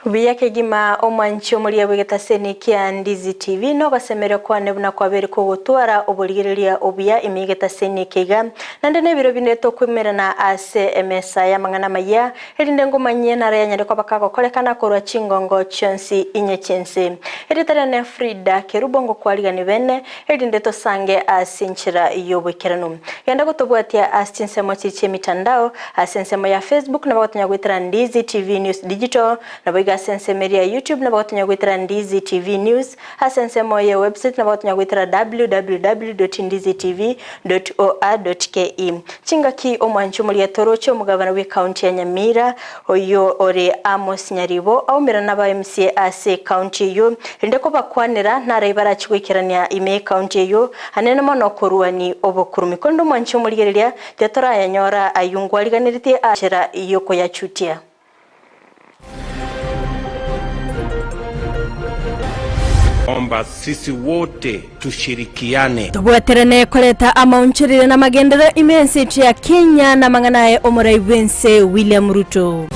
Buya kegima omwanchi omoria bw'egetaseni kia Ndizi TV nogosemeria kwane buna kwabeire kogotwara oborigereria obuya ime y'egetaseni eke iga. Naende nebiro binde tokoimerana ase emesa y'amang'ana amayia, erinde ngomanyie naro yanyare koba kagokorekana korwa chingongo chionsi inye chi'ense. Erieta riane Frida Kerubo ngokwarigani bene, erinde tosange ase enchera y'oboikeranu. Genda gotobwatia ase chinsemo chiria chi'emitandao, ase ensemo ya Facebook nabo gotonya goetera Ndizi TV News Digital, naboigo ase ensemo eria ya YouTube nabo gotonya goetera Ndizi TV News, ase ensemo ye website nabo gotonya goetera www.ndizitv.or.ke. Chingaki omwanchi omoria toroche omogabana bw'ecounty ya Nyamira oyio ore Amos Nyaribo aumerana naba MCA ase ecounty eyio erinde kobakwanera narai barachi goikerania ime y'ecounty eyio anene mono koruani obokurumi. Korende omwanchi omorigereria tiatorayanyora ayio ngwariganeretie ase enchera y'okoyachutia. Omba sisi wote tushirikiane. Tobwaterane koreta amaonchorero na amagenderero ime y'ense yaito ya Kenya na amang'ana aye omorai bw'ense William Ruto.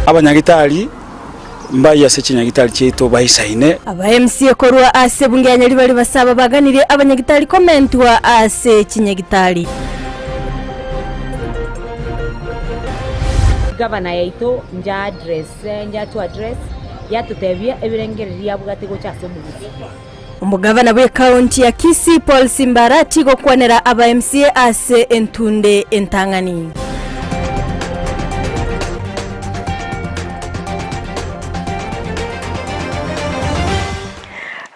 Abanyagitari mbaye ase chinyagitari chiaito baisaine. Aba MCA korwa ase ebunge ya Nyaribari basaba baganirie abanyagitari komentwa ase chinyagitari. Gavana yaito nja address nja to address yatotebia ebirengererio abwate gocha ase omogusii. Omogavana bw'ekaunti ya Kisii Paul Simbarati gokwanera aba MCA ase entunde entang'ani.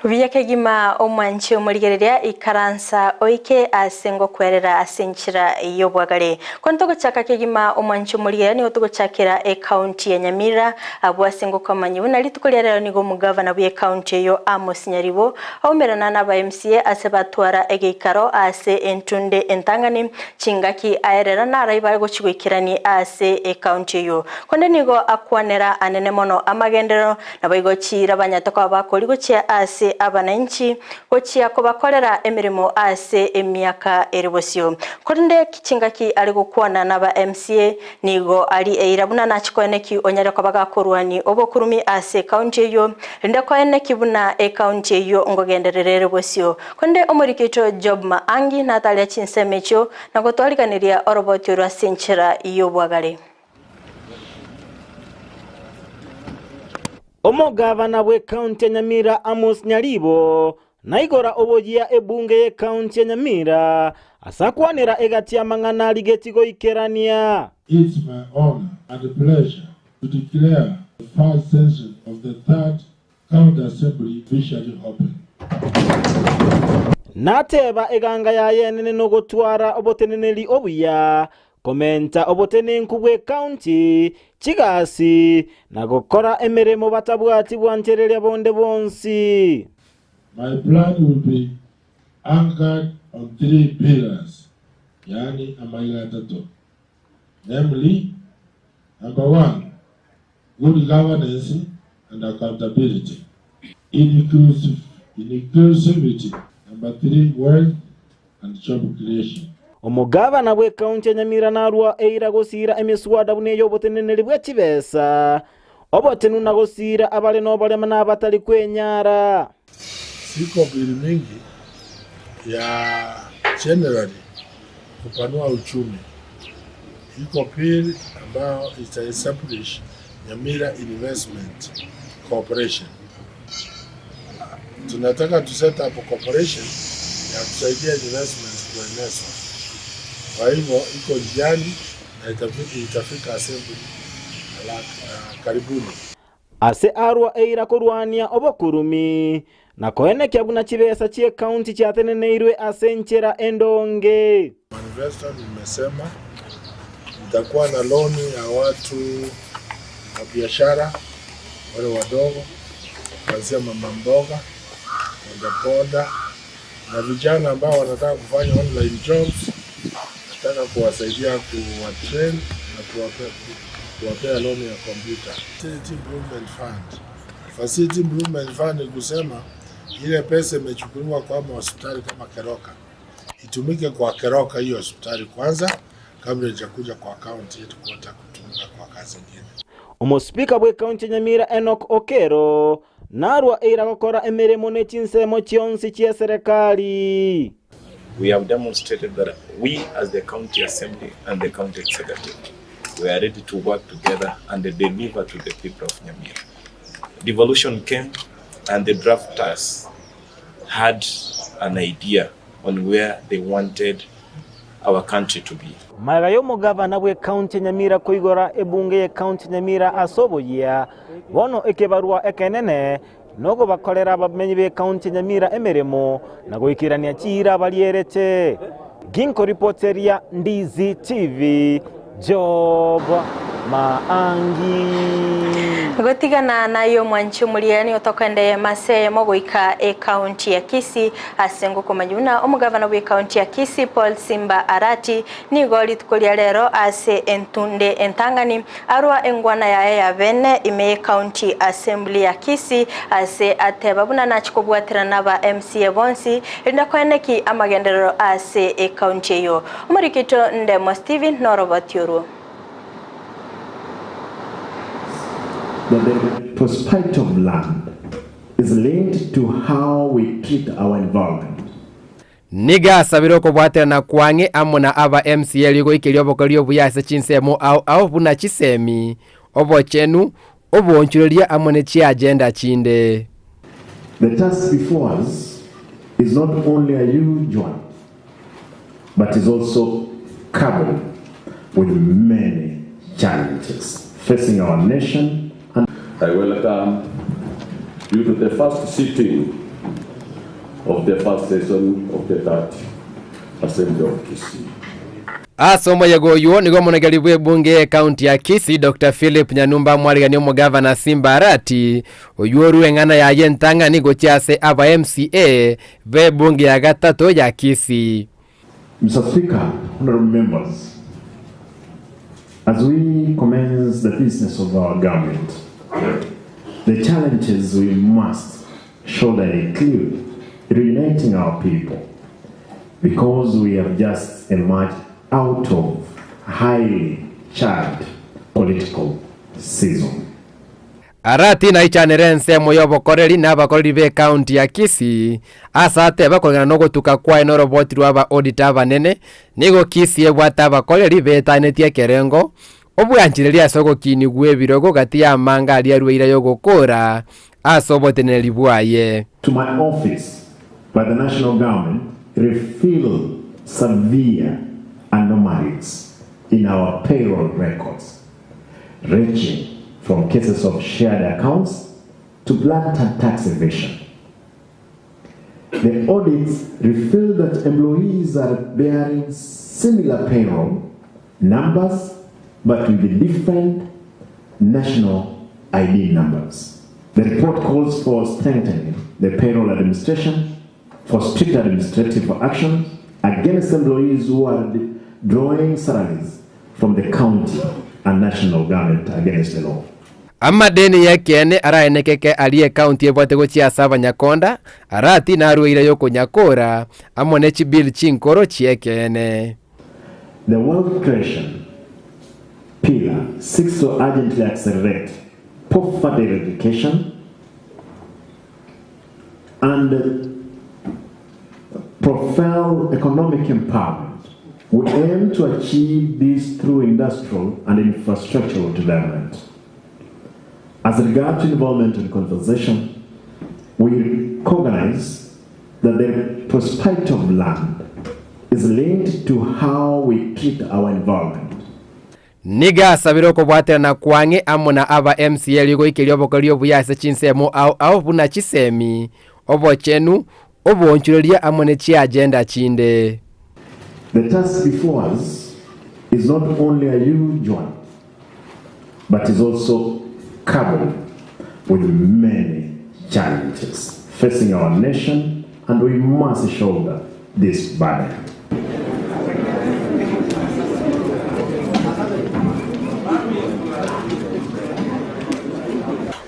Buya kegima omwanche omorigereria ikaransa oike ase ngokwerera ase enchera y'obwagare. Kono togochaka kegima omwanche omorigereria nigo togochakera ecounty ya Nyamira abwo ase ngokomanya buna rituko ria rero nigo omogavana bw'ecounty eyo Amos Nyaribo aumerana naba MCA ase batwara egeikaro ase entunde entang'ani chingaki aerera narai bare gochi goikerani ase ecounty eyo. Konde nigo akwanera anene mono amagenderero Naboigo chiira banyate koba bakori gochia ase abananchi, gochia kobakorera emeremo ase emiaka ere bosio. Korende chingaki are gokwana naba MCA, nigo ari eira buna nache koeneki onyare koba gakorwani obokurumi ase ecounty eyio, rinde koeneki buna ecounty eyio ngogenderera ere bosio. Korende omoriki oito Job Maangi nataria chinsemo echio na gotwariganeria oroboti orwo ase enchera y'obwagare. Omogavana bw'ecounty ya Nyamira Amos Nyaribo naigora oboyia ebunge y'ecounty ya Nyamira ase akwanera egati y'amang'ana arigeti goikerania. It's my honour and pleasure to declare the first session of the third County Assembly officially open. Nateba eganga yaye enene nogotwara oboteneneri obuya, komenta obotenenku bw'ecounty, chigasi, na gokora emeremo batabwati bwanchereria bonde bwonsi. My plan will be anchored on three pillars, yaani amaiga atato, namely, number one, Good governance and accountability, inclusivity, number 3 wealth and job creation. Omogabana bw'ecounty ya Nyamira narua eira gosiira emeswada buna ey'oboteneneri bwe chibesa, obotenu na gosiira abare noborema na abatari kwenyara. Siko biri mingi ya generally kupanua uchumi. Iko bill ambayo ita establish Nyamira Investment Corporation. Tunataka tu set up corporation ya kusaidia investment kuenezwa. Kwa hivyo iko njiani na itafika, itafika assembly haraka, karibuni. Ase arua eira korwania obokurumi, na koenekia buna chibesa chi'ecounty chiateneneirwe ase enchera endonge. Manifesto nimesema nitakuwa na loan ya watu wa biashara wale wadogo kuanzia mama mboga, bodaboda na vijana ambao wanataka kufanya online jobs. Nataka kuwasaidia kuwatrain na kuwapea, kuwapea loan ya kompyuta. Facility Improvement Fund. Facility Improvement Fund ni kusema ile pesa imechukuliwa kwa hospitali kama Keroka itumike kwa Keroka hiyo hospitali kwanza kabla ijakuja kwa county headquarter kutumika. zingine. Omosipika bw'ekaunti ya Nyamira Enock Okero narwa eira gokora emeremo ne chinsemo chionsi chia serikali. We have demonstrated that we as the county assembly and the county executive, we are ready to work together and deliver to the people of Nyamira. Devolution came and the drafters had an idea on where they wanted our country to be. Maega y'omogavana bw'ekaunti ya Nyamira koigora ebunge y'ekaunti ya Nyamira ase oboyia bono ekebarua ekenene nogobakorera abamenyi b'ekaunti ya Nyamira emeremo na goikerania chiira barierete. Ginko ripoteria Ndizi TV Job Maangi. Gotigana nayo mwanchi omuliani otokwende mase mogoika ekaunti ya Kisii ase ngokomanyuna omugavana bwe kaunti ya Kisii Paul Simba Arati nigo rituko ria rero ase entunde entangani arwa engwana yaye ya bene ime county assembly ya Kisii ase ateba buna nachikobwatira naba MCA bonsi rinda kweneki amagenderero ase ekaunti eyo omurikito Ndemo Steven norobotioruo. That the prosperity of land is linked to how we treat our environment. Niga asabire okobwaterana kwange amo na aba MCA rigoikeria obokori obuya ase chinsemo ao ao buna chisemi obochenu obonchureria amo ne chiagenda chinde. The task before us is not only a huge one, but is also coupled with many challenges facing our nation. And I welcome you to the first sitting of the first session of the third Assembly of Kisii. Ase omoyega oyo nigo omonogeri bwa ebunge ekaunti ya Kisii Dr. Philip Nyanumba mwarigania omogavana Simba Arati oyo orwa eng'ana yaye entang'ani gochia ase aba MCA ba ebunge ya gatato ya Kisii. Mr. Speaker, honorable members, as we commence the business of our government, the challenges we must shoulder include reuniting our people, because we have just emerged out of highly charged political season. Arati naichanere ensemo ya obokoreri na abakoreri ba ekaunti ya Kisii ase ateba koreng'ana na ogotuka kwaye na oroboti rwa aba auditor abanene nigo Kisii ebwate abakoreri betanetie ekerengo obwanchireri ase ogokinigwa ebirogo gati ya amanga aria arwaire ya ogokora ase oboteneneri bwaye. To my office by the national government reveal severe anomalies in our payroll records, ranging from cases of shared accounts to blatant tax evasion. The audits reveal that employees are bearing similar payroll numbers but with different national ID numbers. The report calls for strengthening the payroll administration, for strict administrative actions against employees who are drawing salaries from the county and national government against the law. Amadeni yekene araenekeke aria ekaunti ebwate gochia ase abanyakonda arati narwaire yokonyakora amo ne chibill chinkoro chiekene. The wealth creation pillar seeks to urgently accelerate poverty eradication and propel economic empowerment. We aim to achieve this through industrial and infrastructural development. As regards to environmental conservation, we recognize that the prosperity of land is linked to how we treat our environment. Niga asabire okobwaterana kwange amo na aba MCA rigoikeria obokori obuya ase chinsemo ao ao buna chisemi obochenu obonchureria amo ne chiagenda chinde. The task before us is not only a huge one, but is also coupled with many challenges facing our nation, and we must shoulder this burden.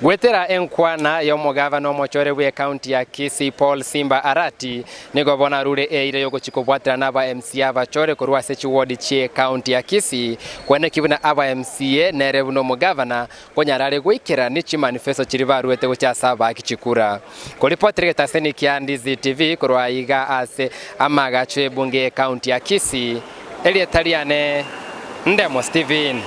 Goetera enkwana y'omogavana omochore bw'ecounty ya Kisii Paul Simba Arati nigo bono arure eira y'ogochia kobwaterana na aba MCA abachore korwa ase chiward chi'ecounty ya Kisii kweneki buna aba MCA nere buna omogavana konyara are goikerania chimanifesto chiria baruete gochia ase abaaki chikura. Koripotera egetaseni kia Ndizi TV korwa aiga ase amagacho y'ebunge y'ecounty ya Kisii, erieta riane Ndemo Stephen.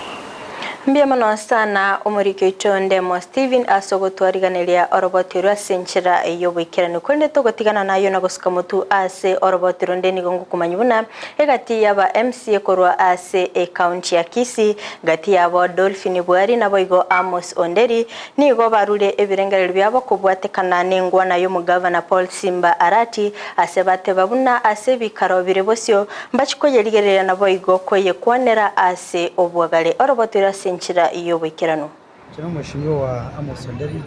Mbuya mono sana omoriki oito Ndemo Stephen ase ogotwariganeria oroboti orwo ase enchera y'oboikeranu. Korende togotigana nayio na gosuka motwe ase oroboti ronde nigo ngokomanyia buna egati y'aba MCA korwa ase ecounty ya Kisii gati yabo Dolphin Bwari naboigo Amos Onderi Nigo barure ebirengererio biabo kobwatekana nengwana y'omogavana Paul Simba Arati, ase bateba buna ase ebikaro bire bosio mbachie koyerigereria naboigo koyekwanera ase obwagare orobotoire ase enchera y'oboikeranu. Inche nomweshimiwa Amos Onderi,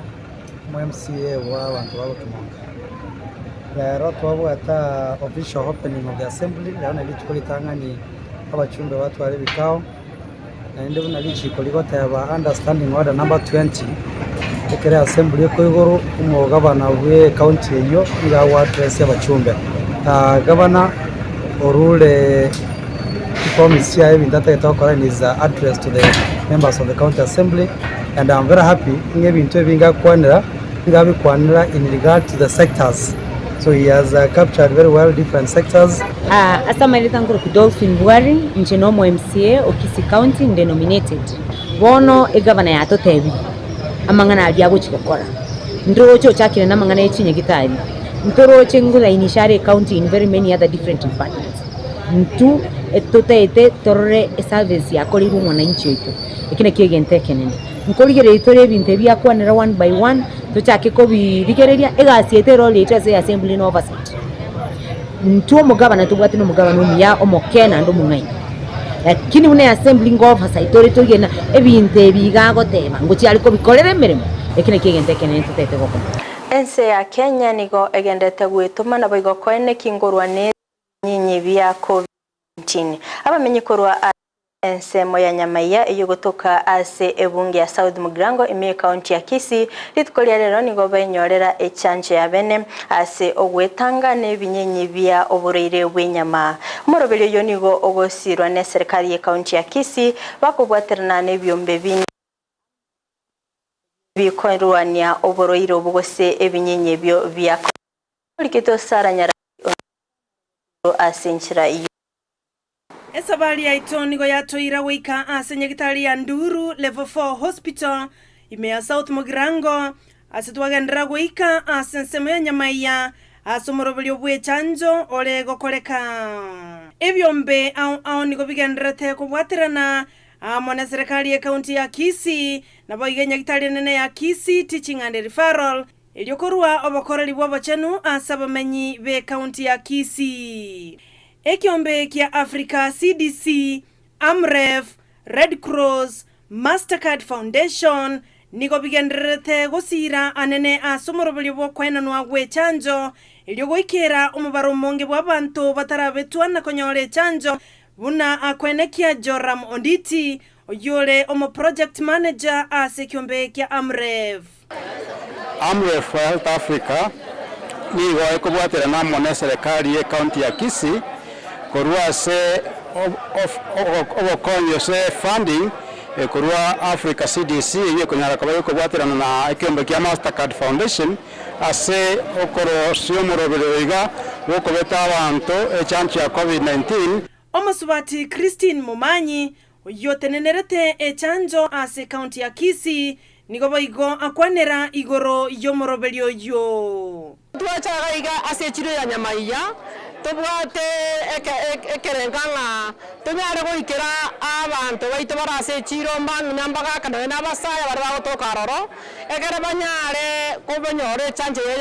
omo MCA bwa abanto ba Bokimonga. Rero twabwate official opening of the assembly, rero nari rituko ritang'ani abachumbe batware ebikao. Naende buna richiiko rigoteba under standing order number 20, ekero assembly ekoigorwa, omogabana bwe ecounty eyio nigo agoaddress abachumbe. Gavana orure chipromise chiaye ebinto atagete gokora in his address to the members of the county assembly and I'm very happy ng'a ebinto ebinge akwanera nigo abikwanera in regard to the sectors. So he has captured very well different sectors. Ase amaereta nkorokwa Dolphin Bwari, inche nomo MCA o Kisii County inde nominated. Bono egavana yatotebirie amang'ana aria agochia gokora. Ndoroche ochakire namang'ana ye chinyagitari, ntoroche ngolainisha are ecounty in very many other different departments. Intwe totaete torore eservice yakoreirwe omwananchi oito, eki nakio egento ekenene. Nkorigereria tore ebinto ebi akwanera one by one, tochake kobirigereria, egasi yaito ere ore yaito ase assembly na oversight. Intwe omogabana tobwate na omogabana omuya, omoke naende omong'aini. Lakini buna eassembly ngo oversight tore torigereria na ebinto ebi iga agoteba, ngochia are kobikorera emeremo, eki nakio egento ekenene totagete gokora. Ense ya Kenya nigo egenderete gwetoma naboigo koeneki ngorwa ne ebinyinyi bia Covid-19. Abamenyi korwa ase Ensemo ya Nyamaiya eyio gotoka ase ebunge ya South Mugirango ime y'ecounty ya Kisii, rituko ria rero nigo benyorera echanjo ya bene ase ogwetanga nebinyenyi bia oborwaire bw'enyama. Omoroberi oyio nigo ogosirwa neserikari y'ecounty ya Kisii bakobwaterana nebiombe binde bikorwania oborwaire obo gose ebinyenyi ebio bia Orikete Sarah Nyarari ase enchera y'o. Esabari yaito nigo yatoira goika ase nyagitari ya Nduru Level 4 Hospital ime ya South Mugirango ase twagenderera goika ase ensemo ya Nyamaiya ase omoroberio bw'echanjo ore gokoreka. Ebiombe ao ao nigo bigendererete kobwaterana amo neserekari y'ecounty ya Kisii naboigo enyagitari enene ya Kisii Teaching and Referral Erio korua obokoreri bw'obochenu ase abamenyi b'ecounty ya Kisii. Ekiombe kia Africa CDC, Amref, Red Cross, Mastercard Foundation nigo bigendererete gosiira anene ase omoroberio bw'okoenanwa gw'echanjo erio goikera omobaro omonge bw'abanto batarabetwa na konyora echanjo buna akoenekia Joram Onditi oyore omoproject manager ase ekiombe kia Amref. Amref Health Africa nigo ekobwaterana amo neserekari y'ecounty ya Kisii korwa ase obokonyi ase funding ekorwa Africa CDC eyio ekonyara koba gekobwaterana na ekeombe kia Mastercard Foundation ase okorosia omoroberi oiga bwokobeta abanto echancho ya Covid-19. Omosubati Christine Momanyi Oyio otenenerete echanjo ase ekaunti ya Kisii nigo boigo akwanera igoro y'omoroberio oyio. Twacha iga iga ase echiro ya Nyamaiya, tobwate ekerenga ng'a tonyare goikera abanto baito bare ase echiro mbang'ina mbagaka nonya na abasae baria bagotoka aroro, ekere banyare kobanyora echanjo eye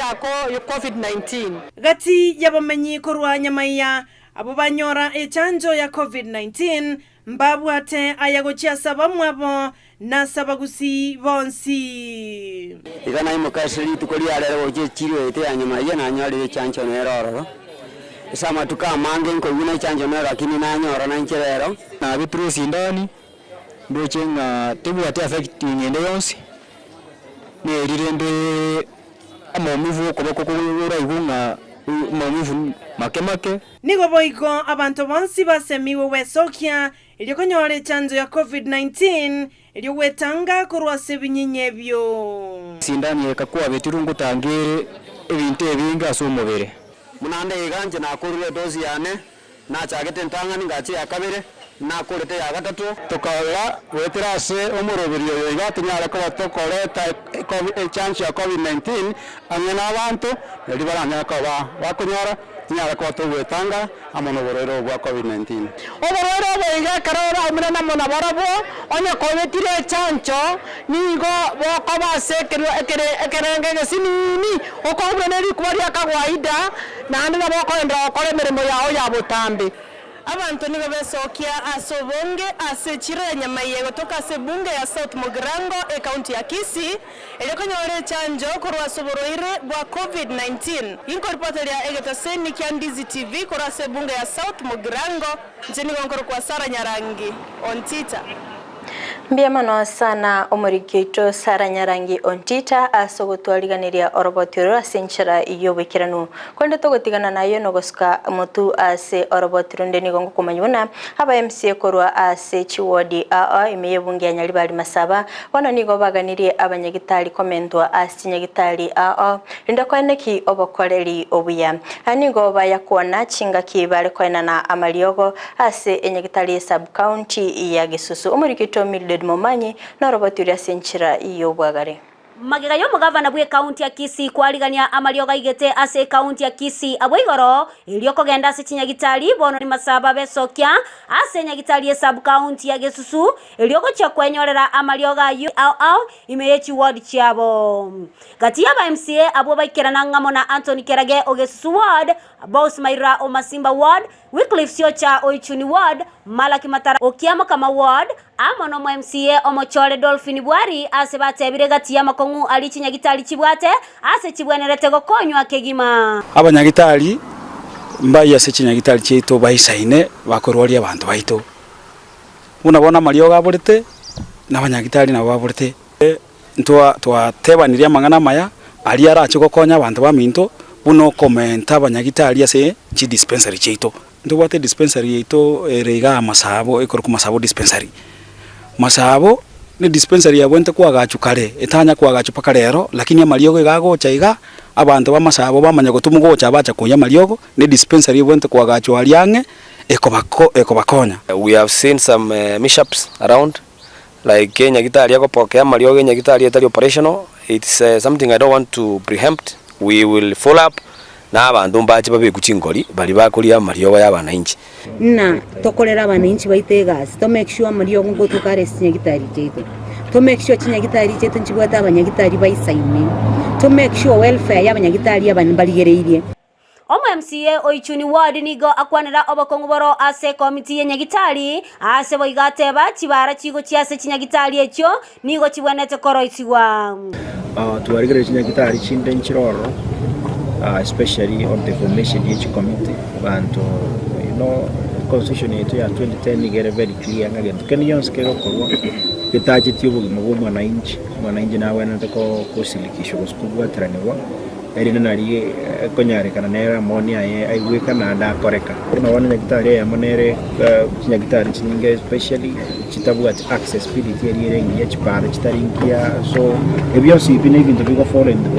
ya Covid-19. Gati y'abamenyi korwa Nyamaiya Abwo banyora echanjo ya Covid-19 mbabwate aya gochia ase abamwabo na ase abagusii bonsi. Iga naimoka ase rituko ria rero gocha echiro yaito ya nyuma eyio nanyorire echanjo nere ororo. Ase amatuko amange nkoigwa na echanjo nero lakini nanyora nainche rero. Nabetirwe esindani, ndoche ng'a tebwati affecting ende yonsi. Neri rende amaumivu okoboko koraigwe ng'a amaumivu make make. Nigo boigo abanto bonsi basemiwe gwesokia erio konyora echanjo ya Covid-19 erio gwetanga korwa ase ebinyinya ebio. Esindani eye ekakwabetirwe ngotangere ebinto ebinge ase omobere. Buna nde iga inche nakorire edosi yane, nachagete entang'ani ngacha eya kabere, nakorete eya gatato. Tokarora goetera ase omoroberio oyo iga tonyare koba tokoreta echancho ya Covid-19 ang'e nabanto, nario baranyare koba bakonyora, tonyare koba togwetanga amo noborwaire obo bwa Covid-19. Oborwaire obo iga ekero oraumire amo nabarabwo, onye koebetire echancho, nigo bokoba ase ekerengo egesinini, okoumera ne rikuba ria kawaida, naende nabo okoenderera gokora emeremo yao ya botambe. Abanto nigo besokia ase obonge ase echiro ya Nyamaiya egotoka ase ebunge ya South Mugirango, ekaunti ya Kisii, erio konyora echanjo korwa ase oborwaire bwa Covid-19. Ginkoripoteria egetaseni kia Ndizi TV korwa ase ebunge ya South Mugirango, inche nigo nkorokwa Sarah Nyarangi Ontita. Mbuya mono sana omoriki oito Sarah Nyarangi Ontita ase ogotwariganeria oroboti oro ase enchera y'oboikeranu. Korende togotigana naye nogosuka motu ase oroboti runde nigo ngokomanya buna aba MCA korwa ase chiwodi aa ime y'ebunge ya Nyaribari Masaba bono nigo baganirie abanyagitari komentwa ase chinyagitari aa rinde koeneki obokoreri obuya. Aya nigo bayakwana chingaki bare koenana amariogo ase enyagitari ye sub county ya Gesusu. Omoriki oito Mildred Momanyi noroboti oria ase enchera y'obwagare. Magega y'omogavana bw'ekaunti ya Kisii kwarigania amariogo aigete ase ekaunti ya Kisii abwo igoro, erio kogenda ase chinyagitari bono nimasaba besokia ase enyagitari ye sub-county ya Gesusu erio gochia kwenyorera amariogo ayio ao ao ime ye chiward chiabo. Gati y'aba MCA abwo baikerana ng'amo na Anthony Kerage o Gesusu ward, Bous Maira o Masimba ward, Wycliffe Siocha o Ichuni Ward, Malaki Matara o Kiamokama Ward, amo nomo MCA omochore Dolphin Bwari ase batebire gati y'amakong'u aria chinyagitari chibwate ase chibwenerete gokonywa kegima. Abanyagitari mbayie ase chinyagitari chiaito baisaine bakorwaria abanto baito. Buna bono amariogo aborete, na abanyagitari nabo baborete. Ntwa twatebanirie amang'ana amaya aria arache gokonya abanto baminto buna okomenta abanyagitari ase chidispensary chiaito. Ntobwate edispensary yaito ere igaa Masabo ekorokwa Masabo dispensary. Masabo ne dispensary yabwenerete koagachwa kare etanya koagachwa mpaka rero lakini amariogo iga agocha iga abanto ba Masabo bamanya gotomwa gocha bacha koyia amariogo ne dispensary ebwenerete koagachwa aria ang'e ekobako ekobakonya. We have seen some mishaps around Like enyagitari egopokea amariogo enyagitari etari operational, it's something I don't want to preempt, we will follow up na abanto mbache babekwe chingori baria bakoria amariogo ya abanainchi. Ng'a tokorere abananchi baito egasi, to make sure amariogo ngotuka are ase chinyagitari chiaito, to make sure chinyagitari chiaito nchibwate abanyagitari baisaine, to make sure welfare ya abanyagitari aba mbarigereirie. Omo-MCA o Ichuni Ward nigo akwanera obokong'u boro ase ekomiti ye nyagitari, aase boigo ateba chibara chigochia ase chinyagitari echio nigo chibwenerete koroisigwa. Twarigereria chinyagitari chinde nchire ororo especially on the formation ye chikomiti abanto you know constitution yaito ya 2010 nigo ere very clear ng'a gento kende gionsi kegokorwa getacheti obogima bwa omwananchi, omwananchi nagwenerete kosilikishwa gose kobwateranigwa. Erinde nario ekonyarekana nere amaoni aye aigweka naende akoreka. Buna bono nyagitari eyemo nere chinyagitari chinyinge especially chitabwati access ability eria ere engiya, chipara chitari ngiya, so ebio bionsi ebi na ebinto bigo fall into.